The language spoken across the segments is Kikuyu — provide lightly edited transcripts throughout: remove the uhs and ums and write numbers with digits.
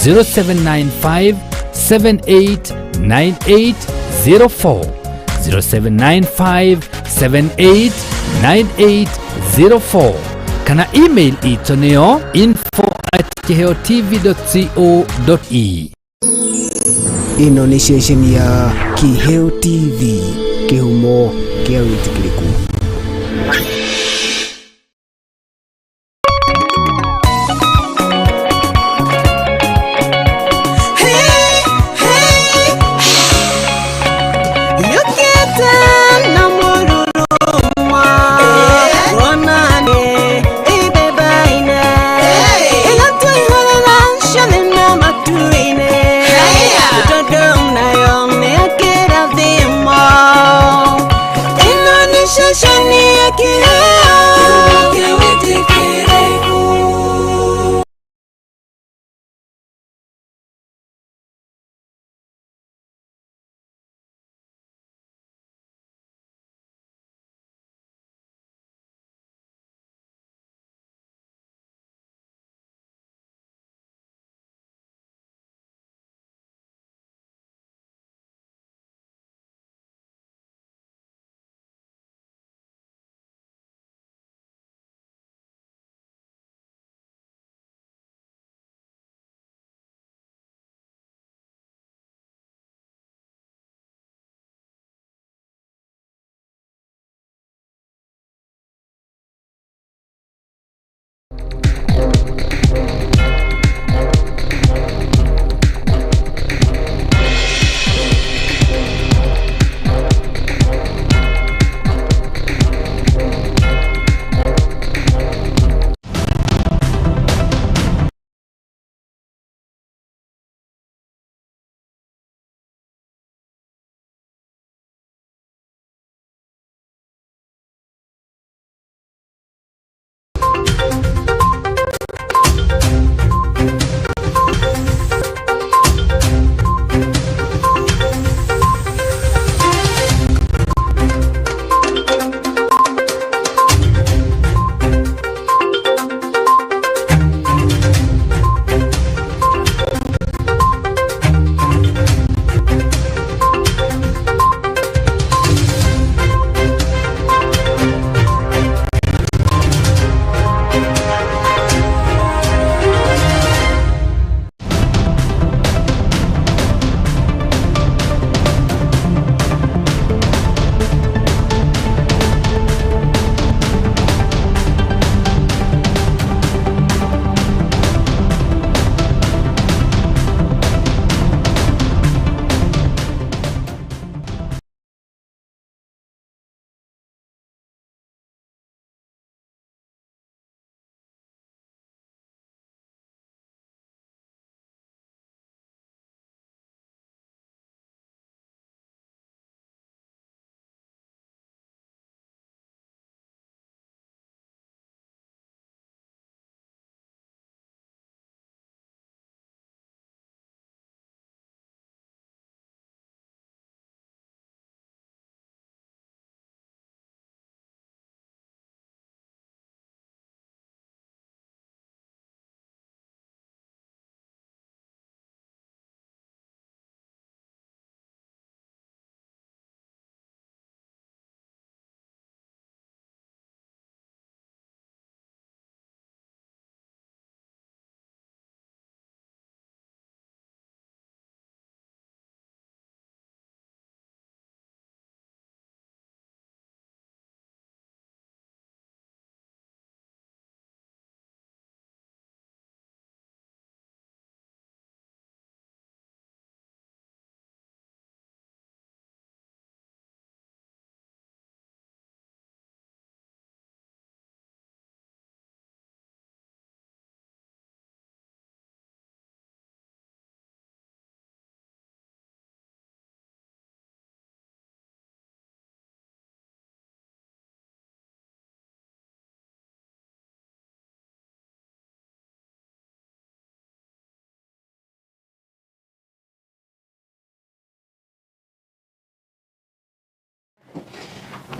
0795 789804, 0795 789804, kana email itũ nĩyo info@kiheotv.co.e. Ĩno nĩ ceceni ya Kiheo TV, kĩhumo kĩa wĩtĩkĩrĩku.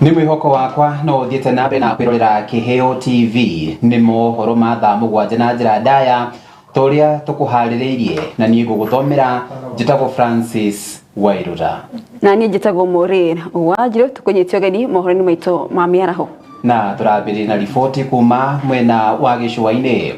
Nĩ mwĩhoko wakwa no ũthiĩte na mbere na kwĩrorera Kĩheo TV. Nĩ mohoro ma thaa 7 na njĩra ndaya. Ta ũrĩa tũkũharĩrĩirie na niĩ ngũgũthomera njĩtagwo Francis Wairura. Na niĩ njĩtagwo Maureen Wanjiru, tũkũnyitio ũgeni mohoro-inĩ maitũ ma mĩaraho. Na tũrambĩrĩria na riboti kuma mwena wa gĩcũa-inĩ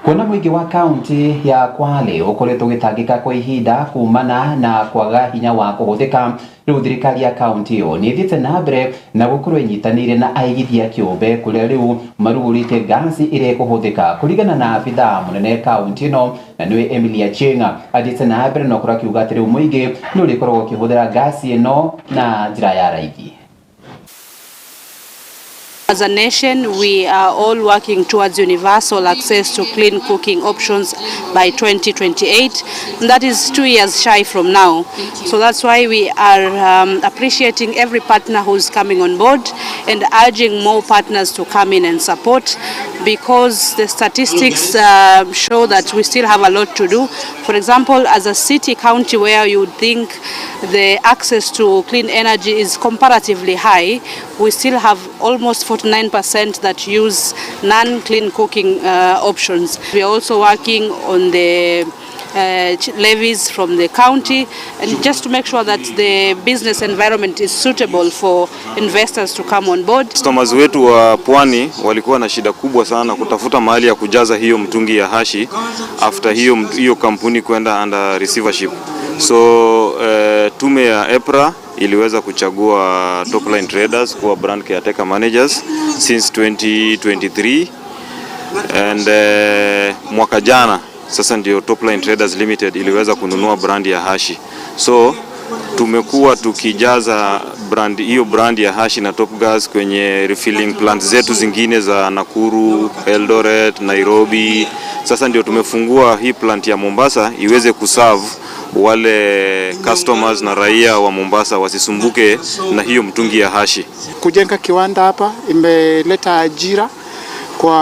kuona mũingĩ wa kaunti ya Kwale ũkoretwo ũgĩtangĩka kwa ihinda kumana na kwaga hinya wa kũhũthĩka. Rĩu thirikari ya kaunti ĩyo nĩ ĩthiĩte na mbere na gũkorwo ĩnyitanĩire na aigithia kĩũmbe kũrĩa rĩu marugũrĩte ngasi ĩrĩa ĩkũhũthĩka. Kũringana na abithaa mũnene kaunti ĩno na nĩwe Emily Achenga, athiĩte na mbere na gũkorwo akiuga atĩ rĩu mũingĩ nĩ ũrĩkoragwo ũkĩhũthĩra ngasi ĩno na njĩra ya raithi. As a nation, we are all working towards universal access to clean cooking options by 2028, and that is 2 years shy from now. So that's why we are appreciating every partner who's coming on board and urging more partners to come in and support, because the statistics show that we still have a lot to do. For example, as a city county where you would think the access to clean energy is comparatively high, we still have almost 49% that use non-clean cooking options. We are also working on the levies from the county, and just to make sure that the business environment is suitable for investors to come on board. Customers wetu wa pwani walikuwa na shida kubwa sana kutafuta mahali ya kujaza hiyo mtungi ya hashi after hiyo kampuni kwenda under receivership. So tume ya EPRA iliweza kuchagua Topline Traders kuwa brand caretaker managers since 2023, and mwaka jana sasa ndio Topline Traders Limited iliweza kununua brand ya hashi. So tumekuwa tukijaza brand ya hashi na Top Gas kwenye refilling plants zetu zingine za Nakuru, Eldoret, Nairobi. Sasa ndio tumefungua hii plant ya Mombasa iweze kuserve wale customers na raia wa Mombasa wasisumbuke na hiyo mtungi ya hashi. Kujenga kiwanda hapa imeleta ajira kwa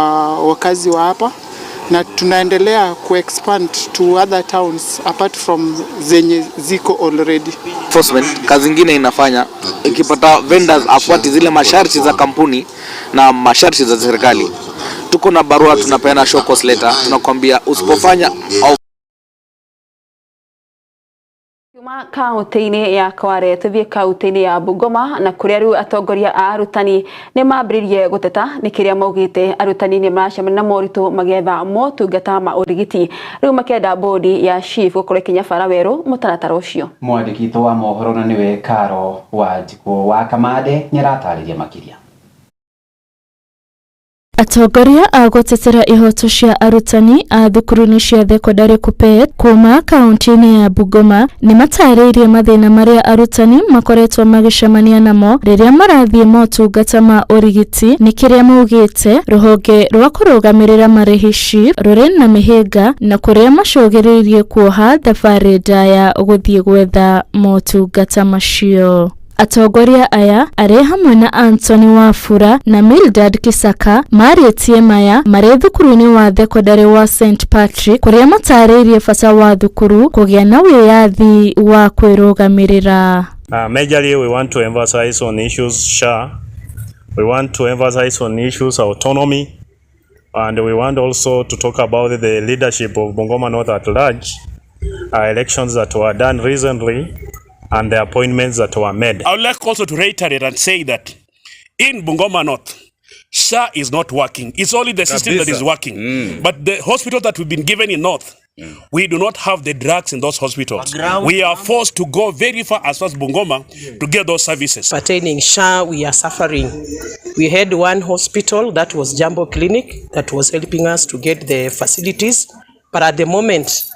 wakazi wa hapa, na tunaendelea kuexpand to other towns apart from zenye ziko already. Enforcement kazi ingine inafanya ikipata vendors afuati zile masharti za kampuni na masharti za serikali. Tuko na barua tunapeana show cause letter, tunakwambia usipofanya au Kuma kaunti-inĩ ya Kwale tũthiĩ kaunti-inĩ ya Bungoma, na kũrĩa rĩu atongoria a arutani nĩ mambĩrĩirie gũteta nĩ kĩrĩa maugĩte arutani nĩ maracemania na moritũ magĩetha motungata ma ũrigiti, rĩu makĩenda bodi ya SHIF gũkorwo ĩkĩnyabara werũ mũtaratara ũcio. Mwandĩki witũ wa mohoro na nĩwe Karo Wanjikũ wa Kamande nĩaratarĩria makĩria. Atongoria a gũtetera ihoto cia arutani a thukuru-inĩ cia thekondarĩ KUPPET kuma kaunti-inĩ ya Bungoma nĩ matarĩirie mathĩna marĩa arutani makoretwo magĩcemania namo rĩrĩa marathiĩ motungata ma ũrigiti, nĩ kĩrĩa maugĩte rũhonge rwa kũrũgamĩrĩra marĩhi SHIF rũrĩ na mĩhĩnga na kũrĩa macũgĩrĩirie kuoha thabarĩ ndaya gũthiĩ gwetha motungata macio. Atongoria aya arĩa hamwe na Anthony Wafura na Mildred Kisaka marĩtie maya marĩ thukuru-inĩ wa thekondarĩ wa St Patrick, kũrĩa matarĩirie bata wa thukuru kũgĩa na wĩyathi wa kwĩrũgamĩrĩra. Majorly we want to emphasize on issues SHA. We want to emphasize on issues autonomy, and we want also to talk about the leadership of Bungoma North at large, elections that were done recently and the appointments that were made. I would like also to reiterate and say that in Bungoma North, SHA is not working. It's only the system that is working. But the hospital that we've been given in North, we do not have the drugs in those hospitals. We are forced to go very far as far as Bungoma to get those services. Pertaining SHA, we are suffering. We had one hospital, that was Jambo Clinic, that was helping us to get the facilities. But at the moment,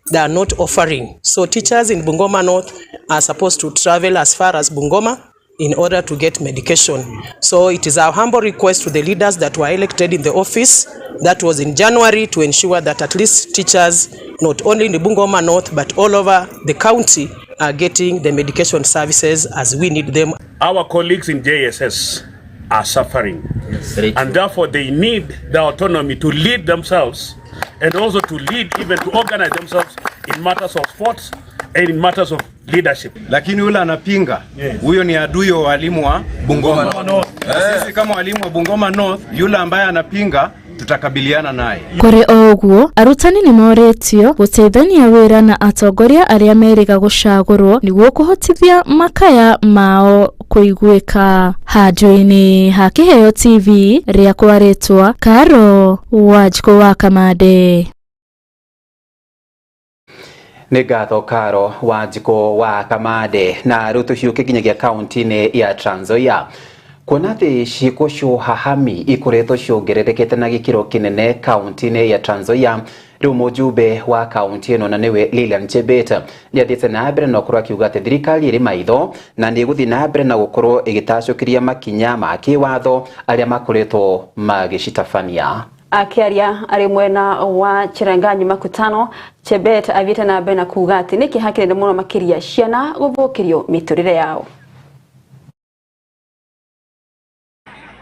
they are not offering. So teachers in Bungoma North are supposed to travel as far as Bungoma in order to get medication. So it is our humble request to the leaders that were elected in the office, that was in January, to ensure that at least teachers, not only in the Bungoma North, but all over the county, are getting the medication services as we need them. Our colleagues in JSS are suffering. Yes. And therefore they need the autonomy to lead themselves and also to lead, even to organize themselves in matters of sports and in matters of leadership. Lakini yule anapinga huyo ni adui wa walimu wa Bungoma North. Sisi kama walimu wa Bungoma North, yule ambaye anapinga Tutakabiliana naye. Kũrĩ o ũguo, arutani nĩ morĩtio gũteithania wĩra na atongoria arĩa merĩga gũcagũrwo nĩguo kũhotithia makaya mao kũiguĩka. Handũ-inĩ ha Kĩheo TV rĩakwa rĩtwa Karo Wanjikũ wa Kamande. Nĩ ngatho Karo Wanjikũ wa Kamande. Na rĩu tũhiũke nginyagia kaunti-inĩ ya Trans Nzoia, kuona atĩ ciĩko cia ũhahami ikoretwo ciongererekete na gĩkĩro kĩnene kaunti-inĩ ya Trans Nzoia, rĩu mũjumbe wa kaunti ĩno na nĩwe Lilian Chebet nĩ athiĩte na mbere na gũkorwo akiuga atĩ thirikari ĩrĩ maitho na nĩ ĩgũthiĩ na mbere na gũkorwo ĩgĩtacũkĩria makinya ma kĩwatho arĩa makoretwo magĩcitabania. Akiaria arĩ mwena wa Chiranganyi Makutano, Chebet athiĩte na mbere na kuga atĩ nĩ kĩeha kĩnene mũno makĩria ciana gũthũkĩrio mĩtũrĩre yao.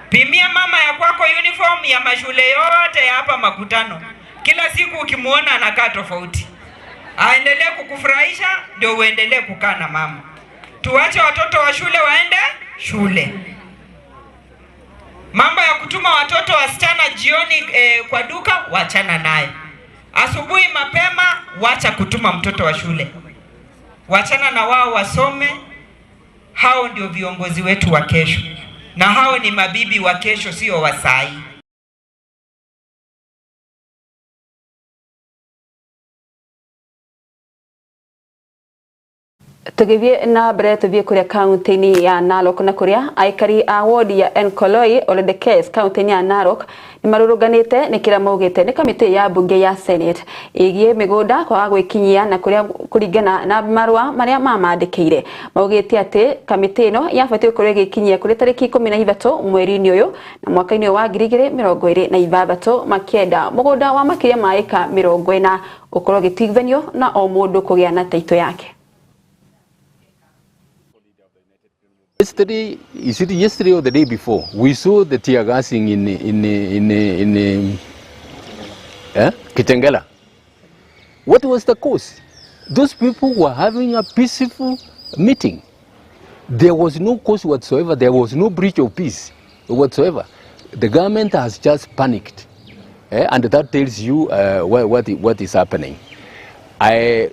Pimia mama ya kwako uniform ya mashule yote ya hapa Makutano. Kila siku ukimuona anakaa tofauti. Aendelee kukufurahisha ndio uendelee kukaa na mama. Tuache watoto wa shule waende shule. Mambo ya kutuma watoto wasichana jioni kwa duka, wachana naye. Asubuhi mapema, wacha kutuma mtoto wa shule. Wachana na wao wasome. Hao ndio viongozi wetu wa kesho. Na hao ni mabibi wa kesho, sio wa sai. Tũgĩthiĩ na mbere tũthiĩ kũrĩa kaunti-inĩ ya Narok, na kũrĩa aikari a wodi ya Enkoloi Oledekes kaunti-inĩ ya Narok nĩ marũrũnganĩte nĩ kĩrĩa maugĩte nĩ kamĩtĩ ya mbunge ya Senate ĩgiĩ mĩgũnda kwaga gwĩkinyia na kũrĩa kũringana na marũa marĩa mamandĩkĩire. Maugĩte atĩ kamĩtĩ ĩno yabatiĩ gũkorwo ĩgĩkinyia kũrĩ tarĩki 13 mweri-inĩ ũyũ na mwaka-inĩ wa 2026, makĩenda mũgũnda wa makĩria ma ĩka 40 ũkorwo ũgĩtigithanio na o mũndũ kũgĩa na taitũ yake. Yesterday, is it yesterday or the day before, we saw the tear gassing in Kitengela. What was the cause? Those people were having a peaceful meeting. There was no cause whatsoever. There was no breach of peace whatsoever. The government has just panicked, and that tells you what is happening. I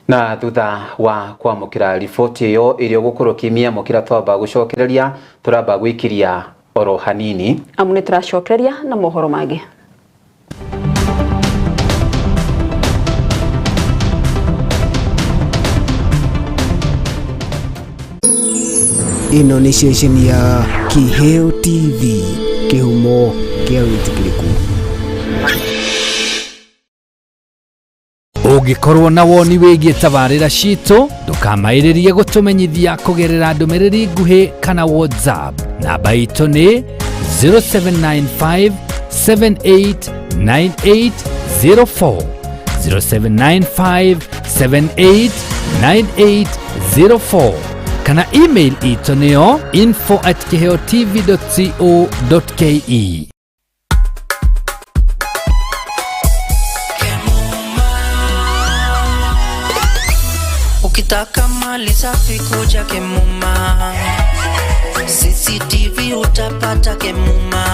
Na thutha wa kwamũkĩra riboti ĩyo ĩrĩa ũgũkorwo ũkĩmĩamũkĩra, twamba gũcokereria tũramba gwĩkiria oro hanini amu nĩ tũracokereria na mohoro mangĩ. Ĩno nĩ ceceni ya Kĩheo TV, kĩhumo kĩa wĩtĩkĩrĩku. Ũngĩkorwo na woni wĩgiĩ tabarĩra citũ, ndũkamaĩrĩrie gũtũmenyithia kũgerera ndũmĩrĩri nguhĩ kana WhatsApp. Namba itũ nĩ 0795 789804, 0795 789804, kana email itũ nĩyo info@kiheotv.co.ke. Ukitaka mali safi kuja Kemuma, CCTV utapata Kemuma,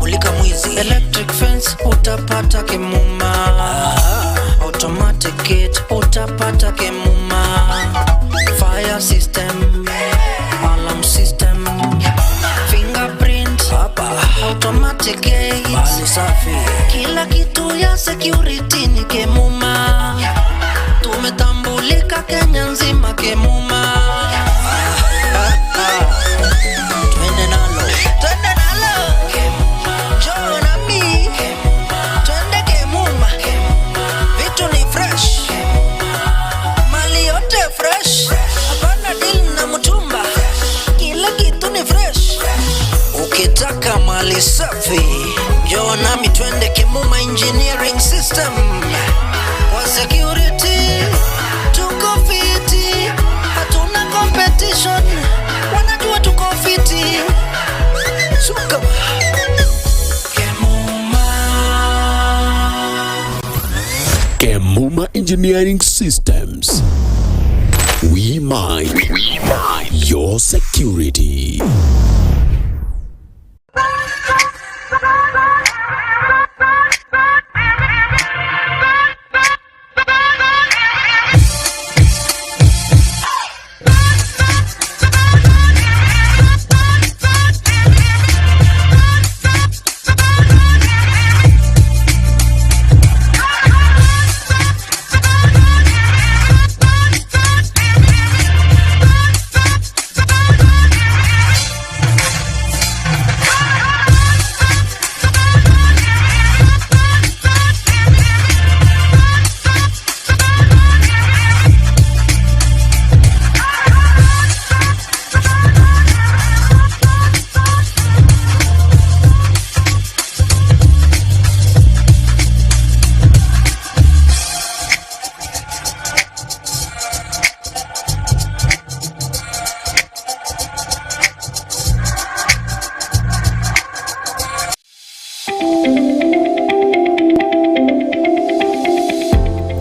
mulika mwizi, electric fence utapata Kemuma, automatic gate utapata Kemuma, fire system, alarm system, fingerprint, automatic gate, mali safi, kila kitu ya security ni Kemuma. Tumetambulika Kenya nzima Kemuma. Twende nalo, twende nalo Kemuma. Njoo na mi Kemuma. Twende Kemuma. Vitu ni fresh Kemuma. Mali yote fresh, hapana deal na mtumba. Njoo nami twende Kemuma Engineering System. Kwa security tuko fiti, hatuna competition, wanajua tuko fiti. Suka Kemuma Engineering Systems. We mind. We mind your security.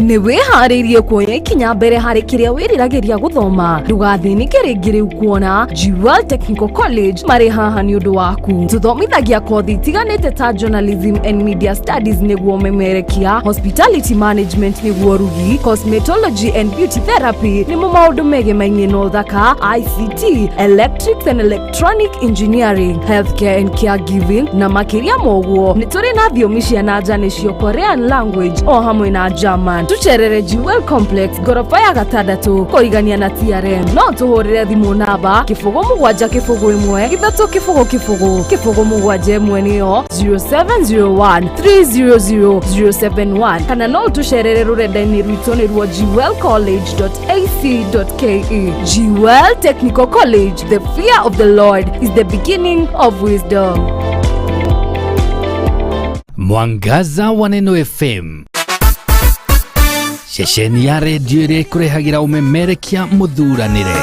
Nĩ wĩharĩirie kuoya ikinya mbere harĩ kĩrĩa wĩriragĩria gũthoma. Ndũgathĩnĩke rĩngĩ rĩu kuona Jewel Technical College marĩ haha nĩ ũndũ waku. Tũthomithagia kothi itiganĩte ta journalism and media studies nĩguo memerekia, hospitality management nĩguo rugi, cosmetology and beauty therapy nĩmo maũndũ megemainie na ũthaka, ICT, electrics and electronic engineering, healthcare and caregiving na makĩria ma ũguo nĩ tũrĩ na thiomi cia na nja nĩcio Korean language o hamwe na German. Tũcerere Jewel Complex ngoroba ya gatandatũ kũrigania na TRM. No tũhũrĩre thimũ namba 0 7 0 1 3 0 0 0 7 1 nĩyo 0701 300 071 kana no ũtũcerere rũrenda-inĩ rwitũ nĩruo jewelcollege.ac.ke. Jewel Technical College, the fear of the Lord is the beginning of wisdom. Mwangaza wa Neno FM, ceceni ya redio ĩrĩa ĩkũrehagĩra ũmemerekia mũthuranĩre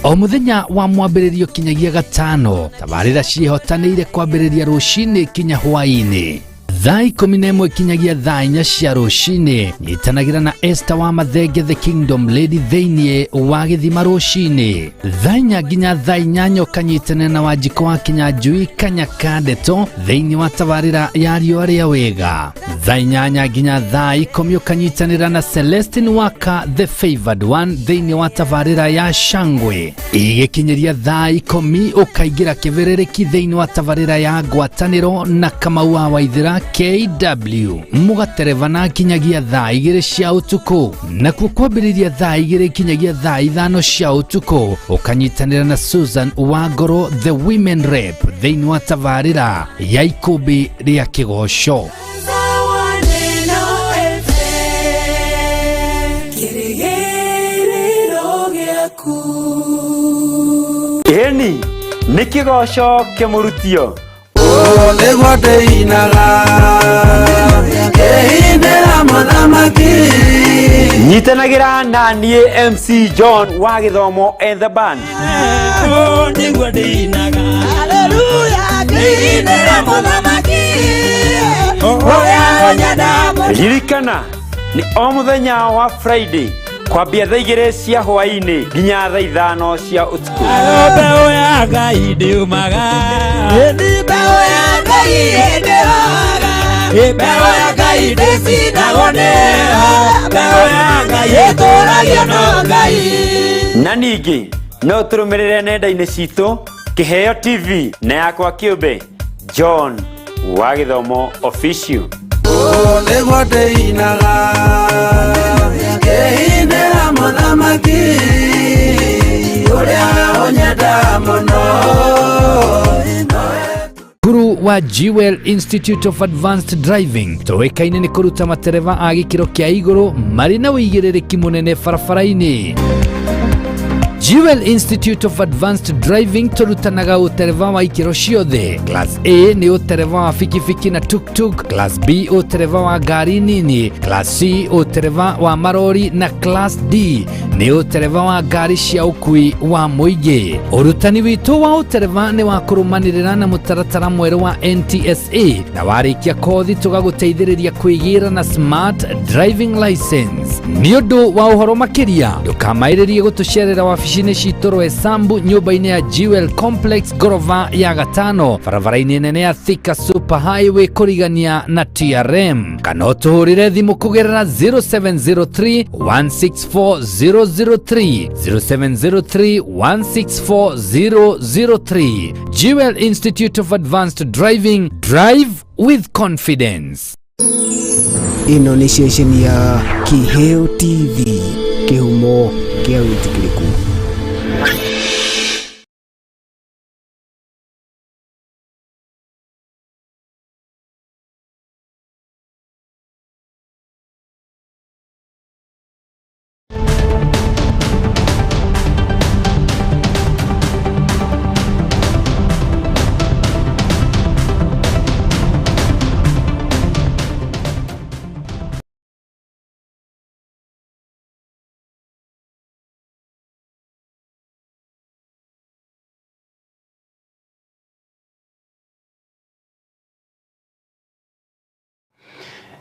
o mũthenya wa mwambĩrĩrio kinyagia gatano. Tabarĩra ciĩhotanĩire kwambĩrĩria rũcinĩ kinya hwaĩ-inĩ thaa 11 kinyagia thaa 4 cia rũcinĩ. Nyitanagĩra na Esther wa Mathenge, the Kingdom Lady, thĩinĩ wa gĩthima rũcinĩ thaa 4 nginya thaa 8, ũkanyitanĩra na Wanjikũ wa Kinyanjui Kanyaka Ndeto thĩinĩ wa tabarĩra ya riũa rĩa wega. Thaa 8 nginya thaa 10 ũkanyitanĩra na Celestine Waka, the favored one, thĩinĩ wa tabarĩra ya Shangwe. Igĩkinyĩria thaa 10 ũkaingĩra kĩbĩrĩrĩki thĩinĩ wa tabarĩra ya ngwatanĩro na Kamau wa Waithĩra KW, mũgaterebana kinyagia thaa 2 cia ũtukũ. Nakuo kwambĩrĩria thaa 2 kinyagia thaa 5 cia ũtukũ ũkanyitanĩra na Susan Wangoro, the women rep, thĩinĩ wa tabarĩra ya ikũmbĩ rĩa kĩgoco. Ĩni nĩ kĩgoco kĩmũrutio. Nĩguo ndĩinaga ngĩinĩra mũthamaki. Nyitanagĩra na niĩ MC John wa Gĩthomo and the band. Nĩguo ndĩinaga haleluya ngĩinĩra mũthamaki ũrĩa ũnyenda. Ririkana nĩ o mũthenya wa Friday kwambia thaa 2 cia hwaĩ-inĩ nginya thaa 5 cia ũtukũ. Mbeũ ya Ngai ndĩumaga, mbeũ ya Ngai ndĩhoga, mbeũ ya Ngai ndĩcinagwo nĩyo, mbeũ ya Ngai ĩtũragio no Ngai. Na ningĩ no tũrũmĩrĩre nenda-inĩ citũ Kĩheo TV na yakwa kĩũmbe John wa Gĩthomo Official. Nĩguo ndĩinaga ngĩinĩra mũthamaki ũrĩa ũnyenda mũno. Cukuru wa Jewel Institute of Advanced Driving tũĩkaine nĩ kũruta matereba a gĩkĩro kĩa igũrũ marĩ na ũigĩrĩrĩki mũnene barabara-inĩ. Jewel Institute of Advanced Driving tũrutanaga ũtereba wa ikĩro ciothe. Class A nĩ ũtereba wa bikibiki na tuktuk, Class B ũtereba wa ngari nini, Class C ũtereba wa marori na Class D nĩ ũtereba wa ngari cia ũkui wa mũingĩ. Ũrutani witũ wa ũtereba nĩ wa kũrũmanĩrĩra na mũtaratara mwerũ wa NTSA na warĩkia kothi tũgagũteithĩrĩria kwĩgĩra na smart driving license. Nĩ ũndũ wa ũhoro makĩria ndũkamaĩrĩrie gũtũcerera wabici-inĩ citũ Roysambu nyũmba-inĩ ya Jewel Complex ngorova ya gatano barabara-inĩ nene ya Thika Super Highway kũrigania na TRM, kana ũtũhũrĩre thimũ kũgerera 0703 164 003, 0703 164 003. Jewel Institute of Advanced Driving, drive with confidence. Ĩno nĩ ceceni ya Kiheo TV, kĩhumo kĩa wĩtĩkĩrĩku.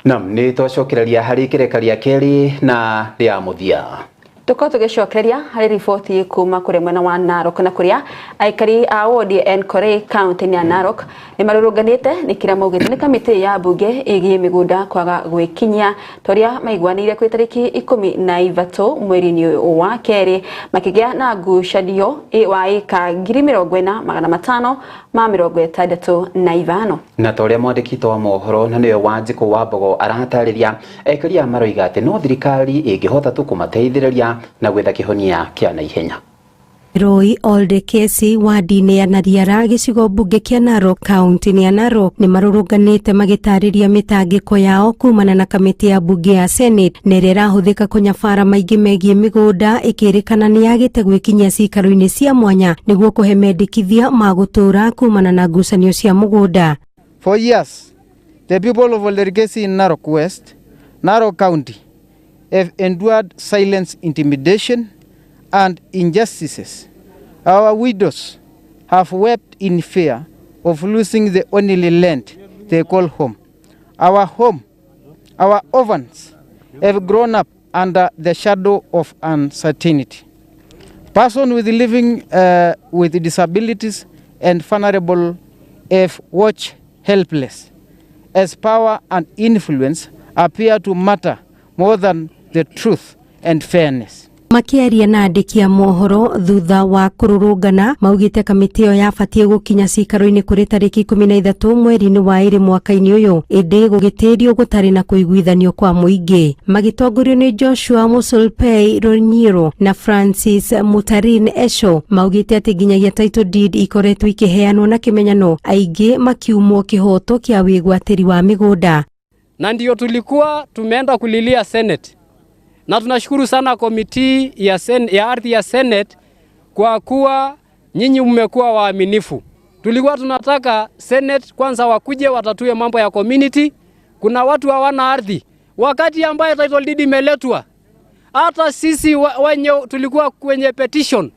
Nam nĩ twacokereria harĩ kĩreka rĩa kerĩ na rĩa mũthia. Tukorwo tugicokereria harĩ riboti kuma kũrĩ mwena wa Narok na kũrĩa aikari a wodi Enkorai kaunti ya Narok nĩ marũrũnganĩte nĩ kĩrĩa maugĩte nĩ kamĩtĩ ya mbunge ĩgiĩ mĩgũnda kwaga gwĩkinyia ta ũrĩa maiguanĩire kwĩ tarĩki 13 mweri-inĩ wa kerĩ, makĩgĩa na ngucanio wa ĩka 40,565. Na ta ũrĩa mwandĩki wa mohoro na nĩwe Wanjikũ wa Mbogo aratarĩria, aikari aya maroiga atĩ no thirikari ĩngĩhota tu kũmateithĩrĩria na gwetha kĩhonia kĩa naihenya. Roy Oldekesi wadi-inĩ ya Nariara gĩcigo mbunge kĩa Narok kaunti-inĩ ya Narok nĩ marũrũnganĩte magĩtarĩria mĩtangĩko yao kumana na kamĩtĩ ya mbunge ya Senate na ĩrĩa ĩrahũthĩka kũnyabara maingĩ megiĩ mĩgũnda ĩkĩrĩkana nĩ yagĩte gwĩkinyia cikaro-inĩ cia mwanya nĩguo kũhe mendekithia ma gũtũũra kumana na ngucanio cia mũgũnda. For years, the people of Olderkesi in Narok West, Narok County, have endured silence, intimidation, and injustices. Our widows have wept in fear of losing the only land they call home. Our home, our orphans, have grown up under the shadow of uncertainty. Persons with living with disabilities and vulnerable have watched helpless as power and influence appear to matter more than the truth and fairness. Makiaria na andĩki a mohoro thutha wa kũrũrũngana maugĩte kamĩtĩ ĩyo yabatiĩ gũkinya cikaro-inĩ kũrĩ tarĩki 13 mweri-inĩ wa ĩrĩ mwaka-inĩ ũyũ, ĩndĩ gũgĩtĩrio gũtarĩ na kũiguithanio kwa mũingĩ. Magĩtongorio nĩ Joshua Musulpei Ronyiro na Francis Mutarin Esho maugĩte atĩ nginyagia title deed ikoretwo ikĩheanwo na kĩmenyano, aingĩ makiumwo kĩhoto kĩa wĩgwatĩri wa mĩgũnda. Na ndio tulikuwa tumeenda kulilia Senate. Na tunashukuru sana komiti ya ardhi ya Senate kwa kuwa nyinyi mmekuwa waaminifu. Tulikuwa tunataka Senate kwanza wakuje watatue mambo ya community. Kuna watu hawana ardhi. Wakati ambaye title deed imeletwa, hata sisi wenye tulikuwa kwenye petition,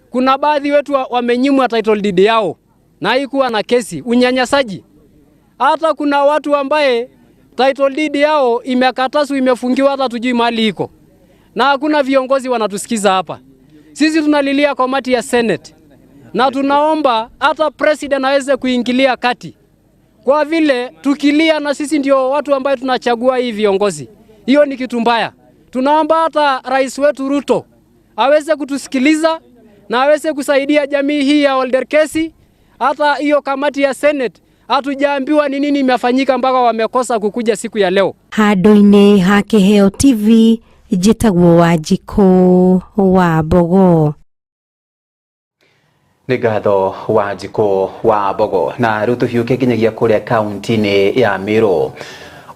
kuna baadhi wetu wamenyimwa title deed yao na haikuwa na kesi, unyanyasaji. Hata kuna watu ambaye title deed yao imekataswa, imefungiwa, hata tujui mali iko. Na hakuna viongozi wanatusikiza hapa. Sisi tunalilia kamati ya Senate na tunaomba hata president aweze kuingilia kati. Kwa vile tukilia na sisi ndio watu ambao tunachagua hii viongozi. Hiyo ni kitu mbaya. Tunaomba hata rais wetu Ruto aweze kutusikiliza na aweze kusaidia jamii hii ya Olderkesi. Hata hiyo kamati ya Senate hatujaambiwa ni nini imefanyika mpaka wamekosa kukuja siku ya leo. Handũ-inĩ ha Kĩheo TV njĩtagwo Wanjikũ wa Mbogo. Nĩ ngatho Wanjikũ wa Mbogo. Na rĩu tũhiũke nginyagia kũrĩa kaunti-inĩ ya Meru.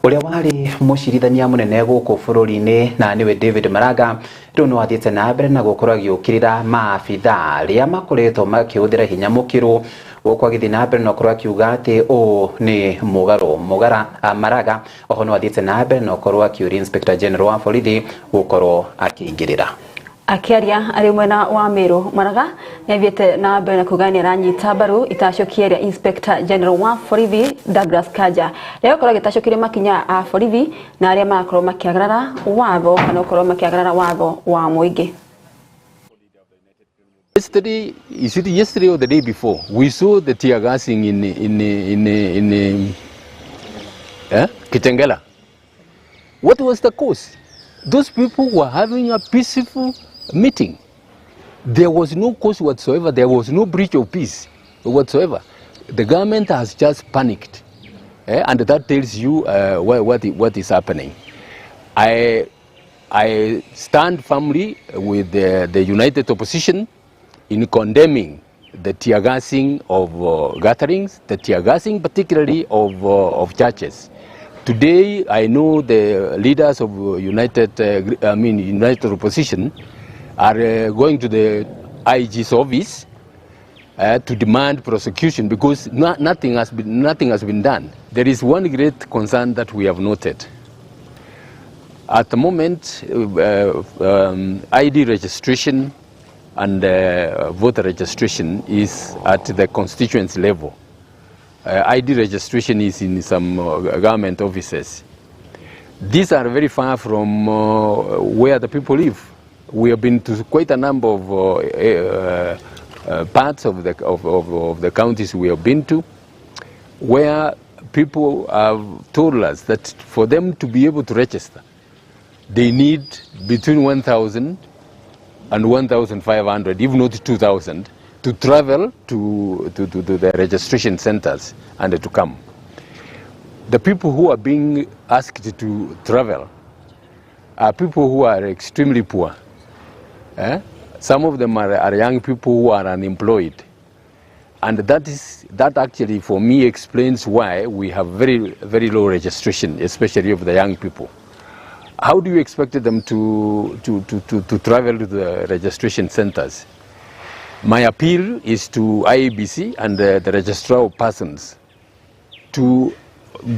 Ũrĩa warĩ mũcirithania mũnene gũkũ bũrũri-inĩ na nĩwe David Maraga rĩu nĩ wathiĩte na mbere na gũkorwo agĩũkĩrĩra maabitha arĩa makoretwo makĩhũthĩra hinya mũkĩru gũkũ agĩthiĩ na mbere na gũkorwo akiuga atĩ ũũ nĩ mũgarũ mũgara Maraga oho nĩ wathiĩte na mbere na gũkorwo akĩũria Inspector General wa borithi gũkorwo akĩingĩrĩra. Akiaria arĩ mwena wa Meru, Maraga nĩathiĩte na mbere na kuga nĩ aranyita mbaru itacũkia rĩa Inspector General wa borithi Douglas Kanja rĩa gũkorwo agĩtacũkĩria makinya a borithi na arĩa marakorwo makĩagarara watho kana gũkorwo makĩagarara watho wa mũingĩ. Yesterday, is it yesterday or the day before, we saw the tear gassing in Kitengela. What was the cause? Those people were having a peaceful meeting. There was no cause whatsoever. There was no breach of peace whatsoever. The government has just panicked, and that tells you what is happening. I stand firmly with the United Opposition in condemning the tear gassing of gatherings, the tear gassing particularly of churches. Today, I know the leaders of United Opposition are going to the IG's office to demand prosecution because nothing has been done. There is one great concern that we have noted. At the moment, ID registration and voter registration is at the constituency level. ID registration is in some government offices. These are very far from where the people live. We have been to quite a number of parts of the counties we have been to, where people have told us that for them to be able to register, they need between 1,000 and 1,500, if not 2,000, to travel to the registration centers and to come. The people who are being asked to travel are people who are extremely poor. Some of them are young people who are unemployed. And that actually, for me, explains why we have very, very low registration, especially of the young people. How do you expect them to travel to the registration centers? My appeal is to IEBC and the registrar of persons to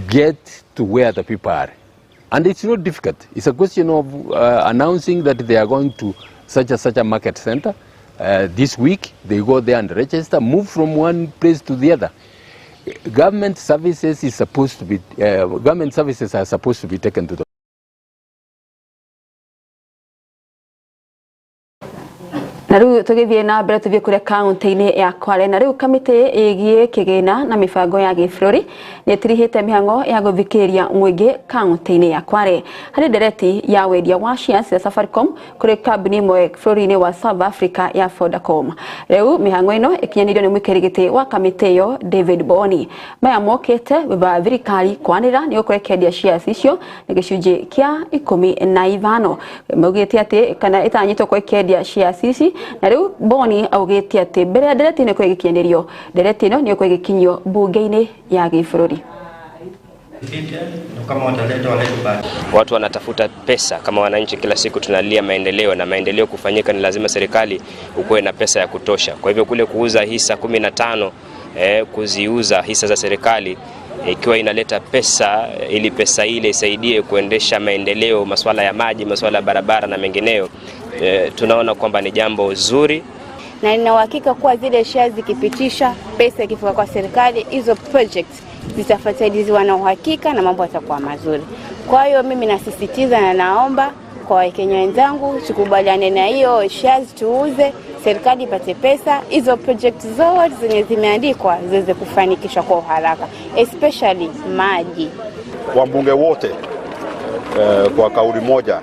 get to where the people are. And it's not difficult. It's a question of announcing that they are going to such and such a market center. This week, they go there and register, move from one place to the other. Government services is supposed to be, government services are supposed to be taken to the Na riu tugithie na mbere tuthie kuria kaunti-ini ya Kwale na riu kamiti igie kigina na mibango ya gibũrũri ni tirihite mihango ya guthikiriria mwingi kaunti-ini ya Kwale hari ndereti ya wendia wa shares ya Safaricom kuri kambuni imwe bũrũri-ini wa South Africa ya Vodacom. Riu mihango ino ikinyanirio ni mwikiri giti wa kamiti iyo David Boni. Maya mokete thutha thirikari kwanira ni gukorwo ikiendia shares icio na gicunji kia 15 maugite ati kana itanyitwo kwa ikiendia shares ici. Na riu Boni augite ati mbere ya ndereti ino ĩgĩkinyanĩrio ndereti ino nĩ ĩgĩkinyio bunge-inĩ ya gĩbũrũri. Watu wanatafuta pesa kama wananchi, kila siku tunalia maendeleo, na maendeleo kufanyika ni lazima serikali ukuwe na pesa ya kutosha. Kwa hivyo kule kuuza hisa 15, kuziuza hisa za serikali ikiwa inaleta pesa, ili pesa ile isaidie kuendesha maendeleo, masuala ya maji, masuala ya barabara na mengineyo, tunaona kwamba ni jambo zuri. Na nina uhakika kuwa zile shares zikipitisha, pesa ikifika kwa serikali, hizo projects zitafuatiliwa na uhakika na mambo yatakuwa mazuri. Kwa hiyo mimi nasisitiza na naomba kwa Wakenya wenzangu tukubaliane na hiyo shares tuuze, serikali ipate pesa, hizo projects zote zenye zimeandikwa ziweze kufanikishwa kwa haraka, especially maji. Wabunge wote kwa kauli moja,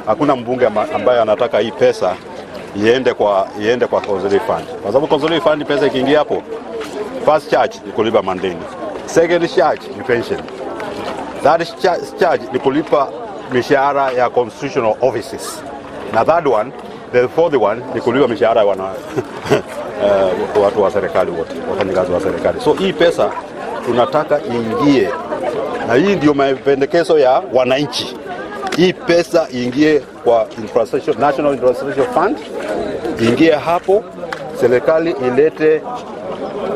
hakuna mbunge ambaye anataka hii pesa iende kwa Consolidated Fund. Kwa sababu Consolidated Fund pesa ikiingia hapo, first charge ni kulipa mandeni, second charge ni pension, third charge ni kulipa mishahara ya constitutional offices, na third one, the fourth one ni kulipa mishahara ya watu wa serikali wote, wafanyakazi wa serikali. So hii pesa tunataka iingie Na hii ndio mapendekezo ya wananchi. Hii pesa iingie kwa infrastructure, National Infrastructure Fund, iingie hapo, serikali ilete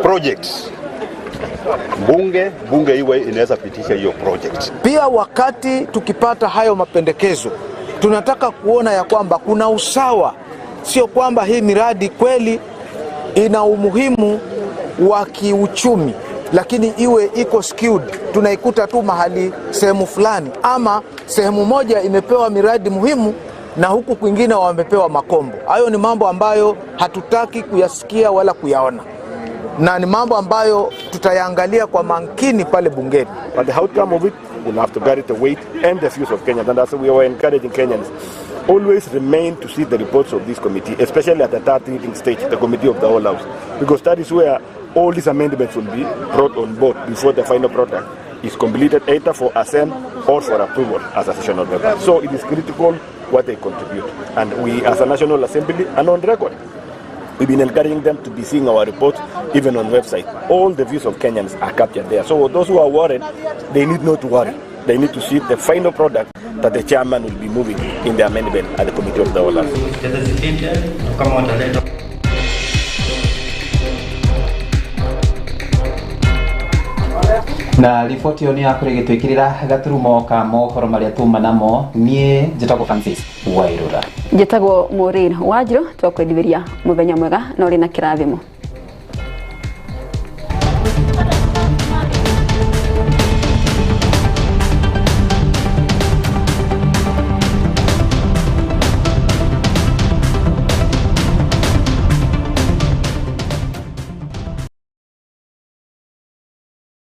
projects, bunge iwe inaweza pitisha hiyo project. Pia wakati tukipata hayo mapendekezo, tunataka kuona ya kwamba kuna usawa, sio kwamba hii miradi kweli ina umuhimu wa kiuchumi, lakini iwe iko skewed, tunaikuta tu mahali sehemu fulani, ama sehemu moja imepewa miradi muhimu na huku kwingine wamepewa makombo. Hayo ni mambo ambayo hatutaki kuyasikia wala kuyaona, na ni mambo ambayo tutayaangalia kwa makini pale bungeni. But the outcome of it will have to carry the weight and the views of Kenyans. And that's why we are encouraging Kenyans always remain to see the reports of this committee, especially at the third reading stage, the committee of the whole house, because that is where all these amendments will be brought on board before the final product is completed, either for assent or for approval as a sessional paper. So it is critical what they contribute. And we, as a National Assembly, and on record, we've been encouraging them to be seeing our reports even on website. All the views of Kenyans are captured there. So those who are worried, they need not to worry. They need to see the final product that the chairman will be moving in the amendment at the committee of the whole house. Na riboti ĩyo nĩ yakorwo ĩgĩtwĩkĩrĩra gaturumo ka mohoro marĩa tuma namo. Niĩ njĩtagwo Francis Wairura. Njĩtagwo Maureen Wanjiru, twakwendithĩria mũthenya mwega na ũrĩ na kĩrathimo.